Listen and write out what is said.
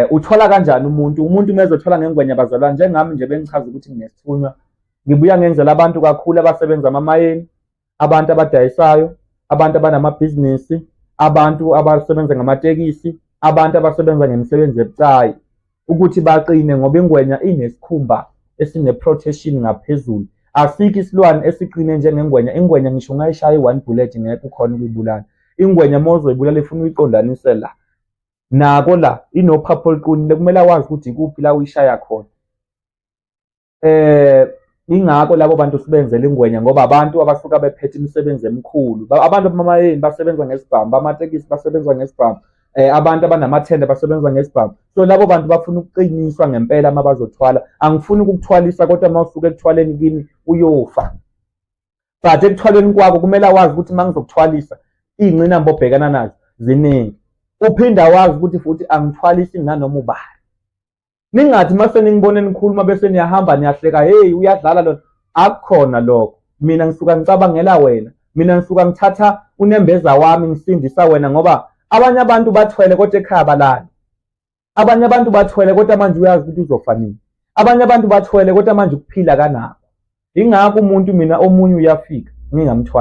Uthwala kanjani umuntu? Umuntu uma ezothwala ngengwenya, bazalwane, njengami nje bengichaza ukuthi nginesithunywa, ngibuya ngenzela abantu kakhulu abasebenza amamayeni, abantu abadayisayo, abantu abanamabhizinisi, abantu abasebenza ngamatekisi, abantu abasebenza ngemisebenzi ebucayi, ukuthi baqine, ngoba ingwenya inesikhumba esine-protection ngaphezulu. Asikho isilwane esiqine njengengwenya. Ingwenya ngisho ungayishaya i-one bullet, ngeke ukhona ukuyibulala. Ingwenya uma uzoyibulala ifuna uyiqondanise la nako la, inophapho oluqinile, kumele awazi ukuthi ikuphi la uyishaya khona. Ingakho labo bantu sibenzela ingwenya, ngoba abantu abasuka bephethe imisebenzi emikhulu, abantu abamayeni basebenza ngesibhamu, bamatekisi basebenza ngesibhamu, abantu abanamathenda basebenza ngesibhamu. So labo bantu bafuna ukuqiniswa ngempela uma bazothwala. Angifuni ukukuthwalisa, kodwa uma usuke ekuthwaleni kimi uyofa. But ekuthwaleni kwakho kumele awazi ukuthi uma ngizokuthwalisa, iy'ngqinamba obhekana nazo ziningi. Uphinda wazi ukuthi futhi angithwalisi nanoma ubani. Ningathi mase ningibone nikhuluma bese niyahamba niyahleka, hey, uyadlala lona. Akukhona lokho. Mina ngisuka ngicabangela wena, mina ngisuka ngithatha unembeza wami ngisindisa wena, ngoba abanye abantu bathwele kodwa ekhaya balali. Abanye abantu bathwele kodwa manje uyazi ukuthi uzofa nini. Abanye abantu bathwele kodwa manje ukuphila kanakho. Ingakho umuntu mina omunye uyafika ngingamthwali.